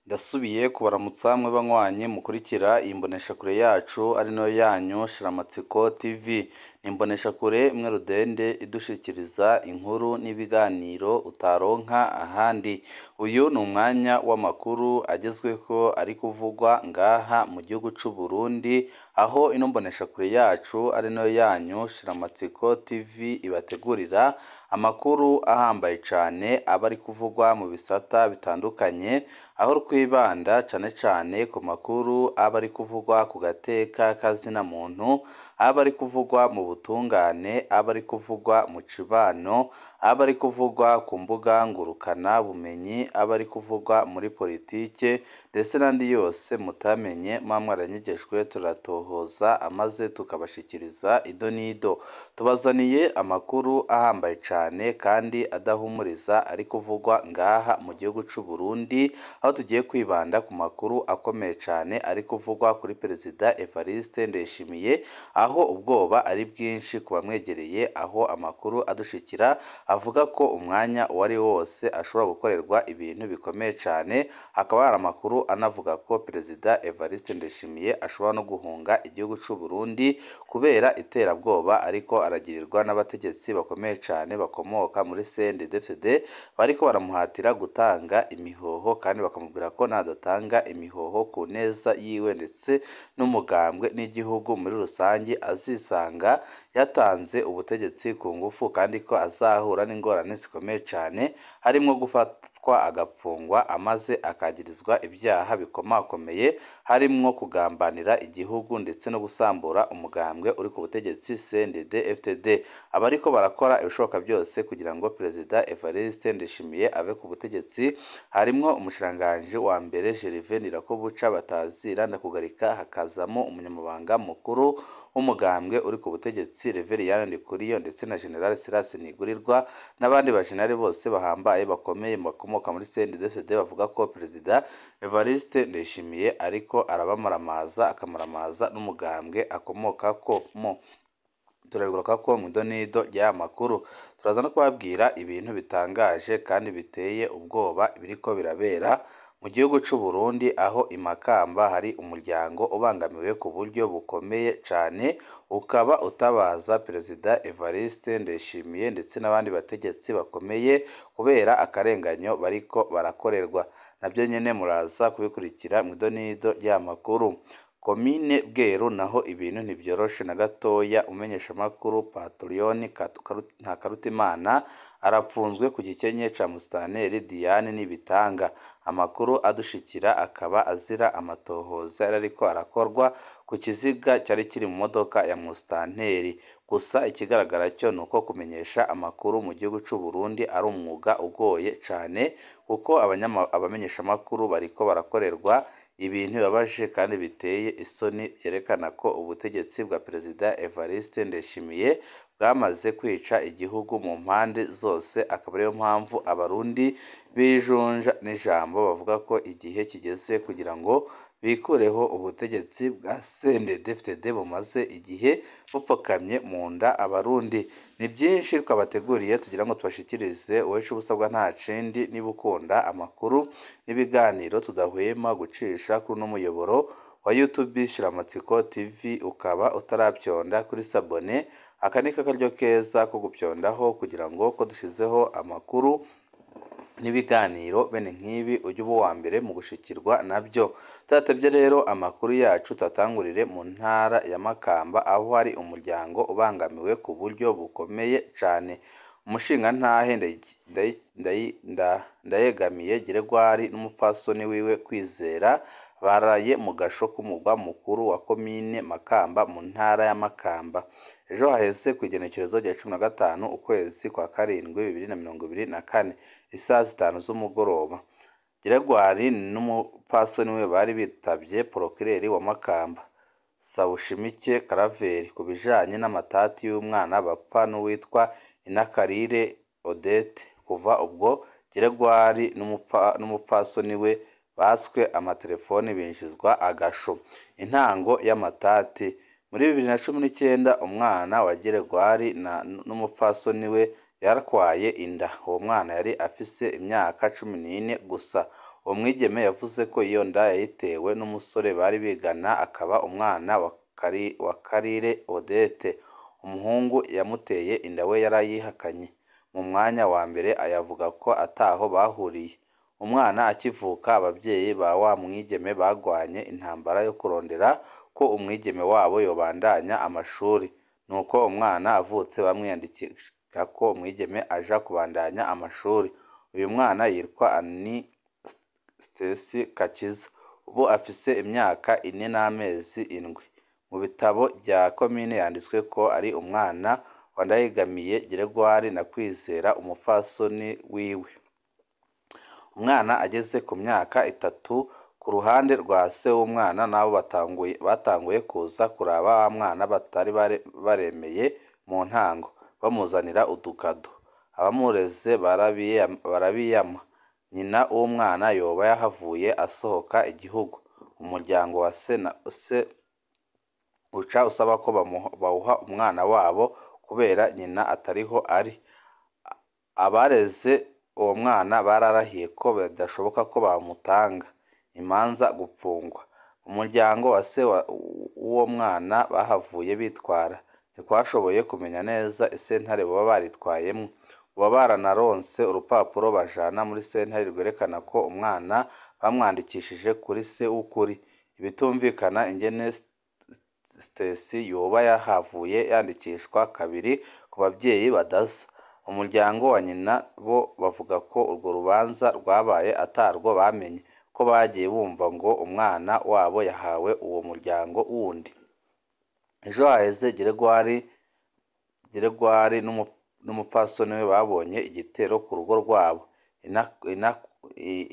Ndasubiye kubaramutsa mwe banywanyi mukurikira iyi mboneshakure yacu ari nayo yanyu Shiramatsiko TV. Ni imboneshakure imwe rudende idushikiriza inkuru n'ibiganiro utaronka ahandi. Uyu ni umwanya w'amakuru agezweho ari kuvugwa ngaha mu gihugu c'u Burundi, aho ino mboneshakure yacu ari nayo yanyu Shiramatsiko TV ibategurira amakuru ahambaye cane aba ari kuvugwa mu bisata bitandukanye, aho twibanda cane cane ku makuru aba ari kuvugwa ku gateka kazina muntu, aba ari kuvugwa mu butungane, aba ari kuvugwa mu cibano, aba ari kuvugwa ku mbuga ngurukana bumenyi, aba ari kuvugwa muri politike ndetse n'andi yose mutamenye muba mwaranyegejwe turatohoza amaze tukabashikiriza ido n'ido. Tubazaniye amakuru ahambaye cane kandi adahumuriza ari kuvugwa ngaha mu gihugu c'u Burundi, aho tugiye kwibanda ku makuru akomeye cane ari kuvugwa kuri Perezida Evariste Ndayishimiye, aho ubwoba ari bwinshi ku bamwegereye, aho amakuru adushikira avuga ko umwanya uwo ari wo wose ashobora gukorerwa ibintu bikomeye cane. Hakaba hari amakuru anavuga ko Perezida Evariste Ndayishimiye ashobora no guhunga igihugu c'u Burundi kubera iterabwoba ariko aragirirwa n'abategetsi bakomeye cane bakomoka muri CNDD-FDD, bariko baramuhatira gutanga imihoho kandi bakamubwira ko nadatanga imihoho ku neza yiwe ndetse n'umugambwe n'igihugu muri rusange azisanga yatanze ubutegetsi ku ngufu, kandi ko azahura n'ingorane zikomeye cane harimwo gufatwa agapfungwa amaze akagirizwa ibyaha bikomakomeye harimwo kugambanira igihugu ndetse no gusambura umugambwe uri ku butegetsi CNDD-FDD. Abariko barakora ibishoboka byose kugira ngo Perezida Evariste Ndayishimiye ave ku butegetsi harimwo umushikiranganji wa mbere Gervais Ndirakobuca batazira Ndakugarika, hakazamo umunyamabanga mukuru w'umugambwe uri ku butegetsi Reveriyani Ndikuriyo ndetse na General Silas Ntigurirwa n'abandi bajenerali bose bahambaye bakomeye bakomoka muri CNDD-FDD bavuga ko Perezida Evariste Ndayishimiye ariko arabamaramaza akamaramaza n'umugambwe akomokako. Turabigaruka ko mu idonido ry'aya makuru turaza no kubabwira ibintu bitangaje kandi biteye ubwoba biriko birabera mu gihugu c'u Burundi, aho i Makamba hari umuryango ubangamiwe ku buryo bukomeye cane, ukaba utabaza Perezida Evariste Ndayishimiye ndetse n'abandi bategetsi bakomeye kubera akarenganyo bariko barakorerwa. Nabyo nyene muraza kubikurikira mu idonido ry'aya makuru. Komine Bweru naho ibintu ntibyoroshe na gatoya. Umumenyeshamakuru Patriyoni Ntakarutimana arapfunzwe ku gikenye ca Musitanteri Diane Nibitanga. Amakuru adushikira akaba azira amatohoza yari ariko arakorwa ku kiziga cyari kiri mu modoka ya Musitanteri. Gusa ikigaragara cyo ni uko kumenyesha amakuru mu gihugu c'u Burundi ari umwuga ugoye cane, kuko abamenyeshamakuru bariko barakorerwa ibintu bibabaje kandi biteye isoni, byerekana ko ubutegetsi bwa Perezida Evariste Ndayishimiye bwamaze kwica igihugu mu mpande zose. Akaba ariyo mpamvu abarundi bijunja n'ijambo bavuga ko igihe kigeze kugira ngo bikureho ubutegetsi bwa CNDD-FDD bumaze igihe bupfukamye mu nda abarundi. Ni byinshi twabateguriye tugira ngo tubashikirize. Uwesha ubusabwa nta kindi, niba ukunda amakuru n'ibiganiro tudahwema gucisha kuri uno muyoboro wa YouTube Shiramatsiko TV, ukaba utarabyonda kuri sabone, aka ni akaryo keza ko gupyondaho kugira ngo ko dushizeho amakuru n'ibiganiro bene nk'ibi ujye uba uwa mbere mu gushikirwa nabyo. Tudatebye rero amakuru yacu tuatangurire mu ntara ya Makamba, aho hari umuryango ubangamiwe ku buryo bukomeye cane. Umushingantahe Ndayegamiye Geregwari n'umupfasoni wiwe Kwizera baraye mu gasho k'umugwa mukuru wa komine Makamba mu ntara ya Makamba. Ejo haheze ku igenekerezo rya 15 ukwezi kwa karindwi 2024 isaha 5 z'umugoroba, Geregwari n'umupfasoni we bari bitavye porokireri wa Makamba Sabushimike Karaveri ku bijanye n'amatati y'umwana bapfa n'uwitwa Inakarire Odette. Kuva ubwo Geregwari n'umupfasoni we baswe amatelefoni binjizwa agasho. Intango y'amatati muri 2019 umwana wa Geregwari n'umupfasoni we yaratwaye inda. Uwo mwana yari afise imyaka 14 gusa. Uwo mwigeme yavuze ko iyo nda yayitewe n'umusore bari bigana, akaba umwana wa Karire Odette. Umuhungu yamuteye inda we yarayihakanye mu mwanya wa mbere, ayavuga ko ataho bahuriye. Umwana akivuka, abavyeyi ba wa mwigeme bagwanye intambara yo kurondera ko umwigeme wabo yobandanya amashuri. Nuko umwana avutse bamwiyandikira ko umwigeme aja kubandanya amashuri. Uyu mwana yitwa Annie Stacy Kakiza, ubu afise imyaka 4 n'amezi 7. Mu bitabo vya komine yanditswe ko ari umwana wa Ndayegamiye Gregoire na Kwizera umupfasoni wiwe. Umwana ageze ku myaka 3, ku ruhande rwa se w'umwana nabo batanguye kuza kuraba wa mwana batari baremeye mu ntango, bamuzanira udukado. Abamureze barabiyama. Nyina w'umwana yoba yahavuye asohoka igihugu. Umuryango wa se uca usaba ko bawuha umwana wabo kubera nyina atariho ari. Abareze uwo mwana bararahiye ko bidashoboka ko bamutanga, imanza gupfungwa. Umuryango wa se w'uwo mwana bahavuye bitwara. Ntikwashoboye kumenya neza isentare boba baritwayemwo. Boba baranaronse urupapuro bajana muri sentare rwerekana ko umwana bamwandikishije kuri se w'ukuri. Ibitumvikana ingene Stacy yoba yahavuye yandikishwa kabiri ku bavyeyi badasa. Umuryango wa nyina bo bavuga ko urwo rubanza rwabaye atarwo bamenye, ko bagiye bumva ngo umwana wabo yahawe uwo muryango wundi. Ejo haheze Gregoire n'umupfasoni we babonye igitero ku rugo rwabo.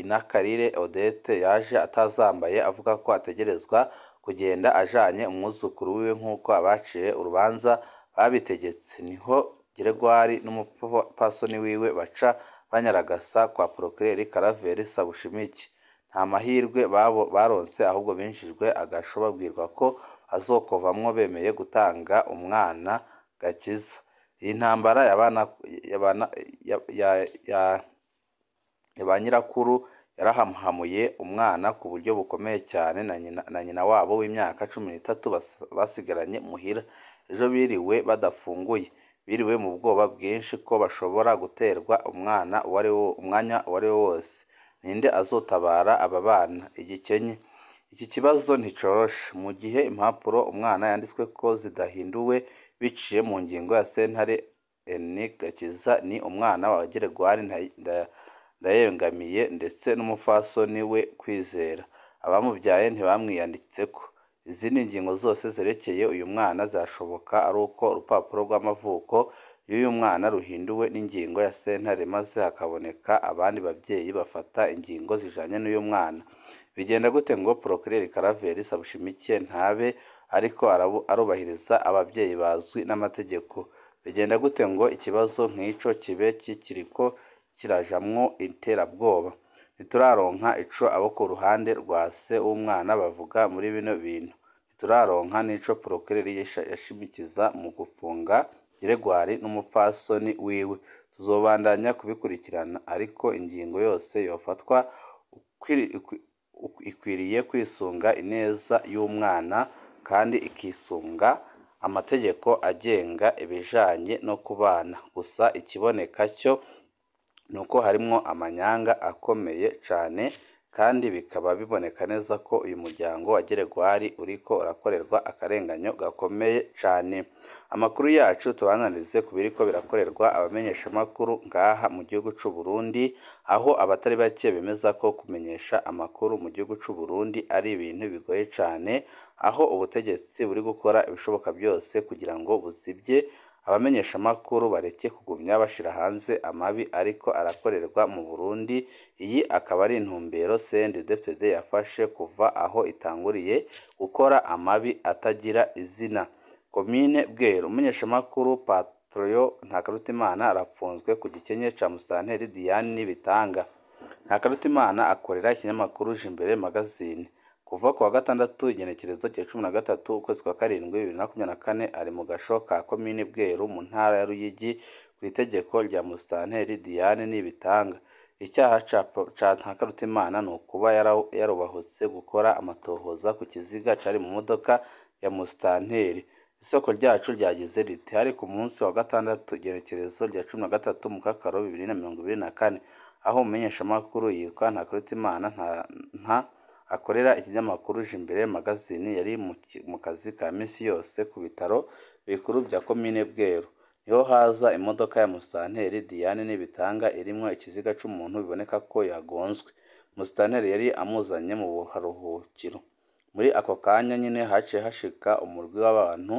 Inakarire Odette yaje atazambaye, avuga ko ategerezwa kugenda ajanye umwuzukuru wiwe nk'uko abaciye urubanza babitegetse. Niho Gregoire n'umupfasoni wiwe baca banyaragasa kwa Procureur Karaveri Sabushimike. Nta mahirwe baronse, ahubwo binjijwe agasho babwirwa ko azokovamwo bemeye gutanga umwana Gakiza. Iyi ntambara ya ba nyirakuru yarahamuhamuye umwana ku buryo bukomeye cyane, na nyina wabo w'imyaka 13 basigaranye muhira. Ejo biriwe badafunguye, biriwe mu bwoba bwinshi ko bashobora guterwa umwana umwanya uwari wo wose. Ninde azotabara aba bana? Igikenye. Iki kibazo nticoroshe mu gihe impapuro umwana yanditswe ko zidahinduwe biciye mu ngingo ya sentare. Eni Gakiza ni umwana wa Gregoire Ndayegamiye ndetse n'umupfasoni we Kwizera. Abamubyaye ntibamwiyanditseko. Izindi ngingo zose zerekeye uyu mwana zashoboka ari uko urupapuro rw'amavuko y'uyu mwana ruhinduwe n'ingingo ya sentare, maze hakaboneka abandi bavyeyi bafata ingingo zijanye n'uyu mwana. Bigenda gute ngo Procureur Karaveri Sabushimike ntabe ariko arubahiriza abavyeyi bazwi n'amategeko? Bigenda gute ngo ikibazo nk'ico kibe kikiriko kirajamwo iterabwoba? Ntituraronka ico abo ku ruhande rwa se w'umwana bavuga muri bino bintu. Ntituraronka n'ico Procureur yashimikiza mu gufunga Gregoire n'umupfasoni wiwe. Tuzobandanya kubikurikirana, ariko ingingo yose yofatwa ikwiriye kwisunga ineza y'umwana kandi ikisunga amategeko agenga ibijanye no kubana. Gusa ikiboneka cyo nuko harimwo amanyanga akomeye cane, kandi bikaba biboneka neza ko uyu muryango wa Gregoire uriko urakorerwa akarenganyo gakomeye cane. Amakuru yacu tubananize ku biriko birakorerwa abamenyeshamakuru ngaha mu gihugu c'u Burundi, aho abatari bake bemeza ko kumenyesha amakuru mu gihugu c'u Burundi ari ibintu bigoye cane, aho ubutegetsi buri gukora ibishoboka byose kugira ngo buzibye abamenyeshamakuru bareke kugumya bashira hanze amabi ariko arakorerwa mu Burundi. Iyi akaba ari intumbero CNDD-FDD yafashe kuva aho itanguriye gukora amabi atagira izina. Komine Bweru, umumenyeshamakuru Patriyo Ntakarutimana arapfunzwe ku gikenye ca Musitanteri Diane Nibitanga. Ntakarutimana akorera ikinyamakuru Jimbere Magazine. Kuva kuwa gatandatu igenekerezo rya 13 ukwezi kwa karindwi 2024 ari mu gasho ka komine Bweru mu ntara ya Ruyigi ku itegeko rya Musitanteri Diane Nibitanga. Icyaha ca Ntakarutimana ni ukuba yarubahutse gukora amatohoza ku kiziga cari mu modoka ya musitanteri. Isoko ryacu ryagize riti: hari ku munsi wa gatandatu igenekerezo rya 13 Mukakaro 2024, aho umumenyeshamakuru yitwa Ntakarutimana nta akorera ikinyamakuru Jimbere Magazine yari mu kazi ka misi yose ku bitaro bikuru bya komine Bweru. Niho haza imodoka ya musitanteri Diane Nibitanga irimwo ikiziga c'umuntu biboneka ko yagonzwe. Musitanteri yari amuzanye mu buruhukiro. Muri ako kanya nyine haciye hashika umurwi w'abantu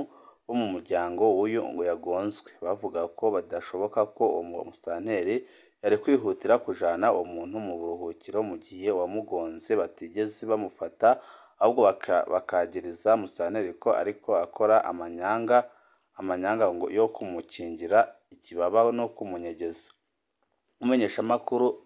bo mu muryango w'uyu ngo yagonzwe, bavuga ko badashoboka ko uwo musitanteri yari kwihutira kujana uwo muntu mu buruhukiro mu gihe uwamugonze batigeze bamufata, ahubwo bakagiriza musitanteri ko ariko akora amanyanga ngo yo kumukingira ikibaba no kumunyegeza. Umumenyeshamakuru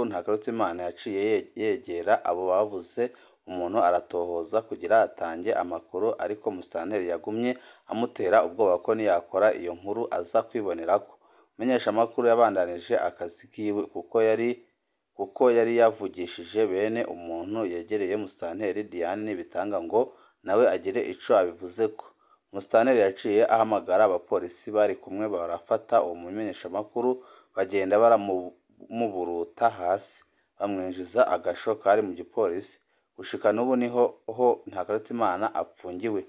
Ntakarutimana yaciye yegera abo babuze umuntu aratohoza kugira atange amakuru, ariko musitanteri yagumye amutera ubwoba ko niyakora iyo nkuru aza kwibonerako. Umumenyeshamakuru yabandanije akazi kiwe kuko yari yavugishije bene umuntu yegereye musitanteri Diane Nibitanga ngo nawe agire ico abivuzeko. Musitanteri yaciye ahamagara abapolisi bari kumwe barafata uwo mumenyeshamakuru, bagenda baramuburuta hasi bamwinjiza agasho kari mu gipolisi. Gushika n'ubu niho ho Ntakarutimana apfungiwe.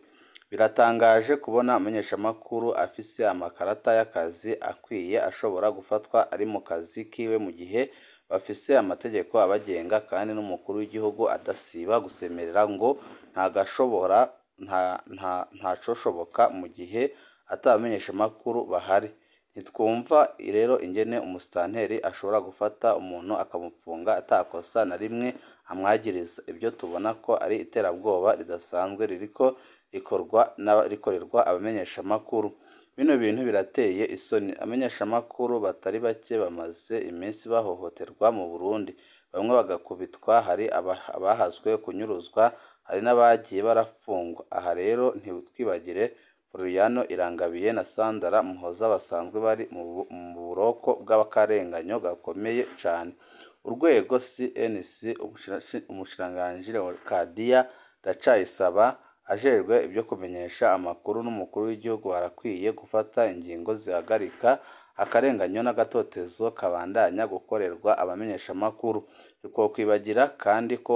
Biratangaje kubona umumenyeshamakuru afise amakarata y'akazi akwiye ashobora gufatwa ari mu kazi kiwe mu gihe bafise amategeko abagenga, kandi n'umukuru w'igihugu adasiba gusemerera ngo ntacoshoboka mu gihe ata bamenyeshamakuru bahari. Ntitwumva rero ingene umusitanteri ashobora gufata umuntu akamupfunga atakosa na rimwe amwagiriza. Ibyo tubona ko ari iterabwoba ridasanzwe ririko rikorerwa abamenyeshamakuru. Bino bintu birateye isoni. Abamenyeshamakuru batari bake bamaze iminsi bahohoterwa mu Burundi, bamwe bagakubitwa, hari abahazwe kunyuruzwa, hari n'abagiye barafungwa. Aha rero ntitwibagire Floriano Irangabiye na Sandra Muhoza basanzwe bari mu buroko bw'akarenganyo gakomeye cane. Urwego CNC, umushikiranganji Leocadia Ndacayisaba ajejwe ibyo kumenyesha amakuru n'umukuru w'igihugu barakwiye gufata ingingo zihagarika akarenganyo n'agatotezo kabandanya gukorerwa abamenyeshamakuru. Ntitwokwibagira kandi ko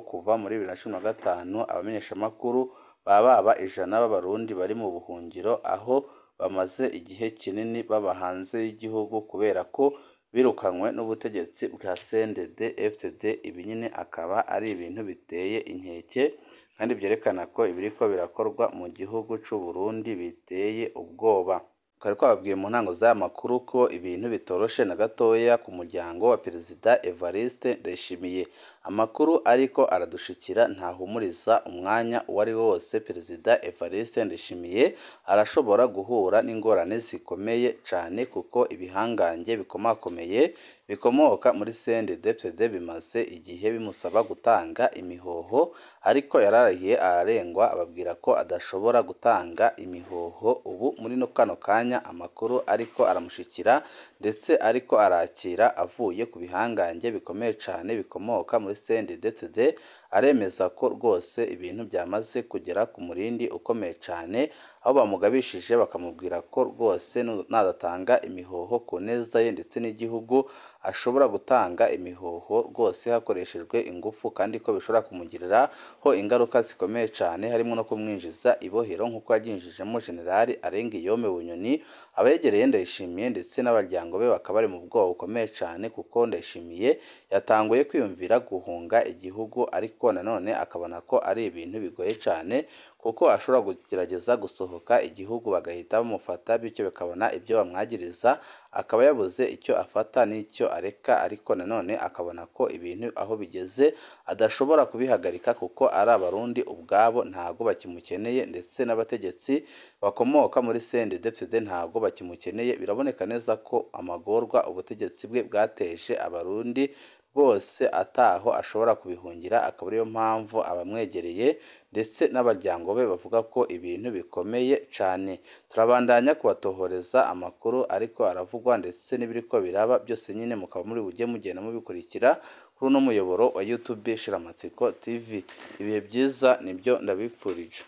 kuva muri 2015 abamenyeshamakuru baba 100 b'Abarundi bari mu buhungiro, aho bamaze igihe kinini baba hanze y'igihugu kubera ko birukanywe n'ubutegetsi bwa CNDD-FDD. Ibi nyine akaba ari ibintu biteye inkeke kandi byerekana ko ibiriko birakorwa mu gihugu c'u Burundi biteye ubwoba. Twari twababwiye mu ntango z'aya makuru ko ibintu bitoroshe na gatoya ku muryango wa Perezida Evariste Ndayishimiye. Amakuru ariko aradushikira ntahumuriza umwanya uwo ari wo wose. Perezida Evariste Ndayishimiye arashobora guhura n'ingorane zikomeye cane, kuko ibihangange bikomakomeye bikomoka muri CNDD-FDD bimaze igihe bimusaba gutanga imihoho, ariko yararahiye ararengwa ababwira ko adashobora gutanga imihoho. Ubu muri kano kanya amakuru ariko aramushikira ndetse ariko arakira avuye ku bihangange bikomeye cane bikomoka muri CNDD-FDD, aremeza ko rwose ibintu byamaze kugera ku murindi ukomeye cane, aho bamugabishije bakamubwira ko rwose nadatanga imihoho ku neza ye ndetse n'igihugu ashobora gutanga imihoho rwose hakoreshejwe ingufu, kandi ko bishobora kumugiriraho ingaruka zikomeye cane, harimo no kumwinjiza ibohero nk'uko yaryinjijemo Generali Arengiyome Bunyoni. Abegereye Ndayishimiye ndetse n'abaryango be bakaba bari mu bwoba bukomeye cane, kuko Ndayishimiye yatanguye kwiyumvira guhunga igihugu, ariko nanone akabona ko ari ibintu bigoye cane, kuko ashobora kugerageza gusohoka igihugu bagahita bamufata, bityo bakabona ibyo bamwagiriza, akaba yabuze icyo afata n'icyo areka. Ariko nanone akabona ko ibintu aho bigeze adashobora kubihagarika, kuko ari Abarundi ubwabo ntago bakimukeneye, ndetse n'abategetsi bakomoka muri CNDD-FDD ntago bakimukeneye. Biraboneka neza ko amagorwa ubutegetsi bwe bwateje Abarundi rwose ataho ashobora kubihungira, akaba ariyo mpamvu abamwegereye ndetse n'abaryango be bavuga ko ibintu bikomeye cane. Turabandanya kubatohoreza amakuru ariko aravugwa ndetse n'ibiriko biraba byose nyine, mukaba muri bujye mugenda mubikurikira kuri uno muyoboro wa YouTube Shiramatsiko TV. Ibihe byiza nibyo ndabipfurije.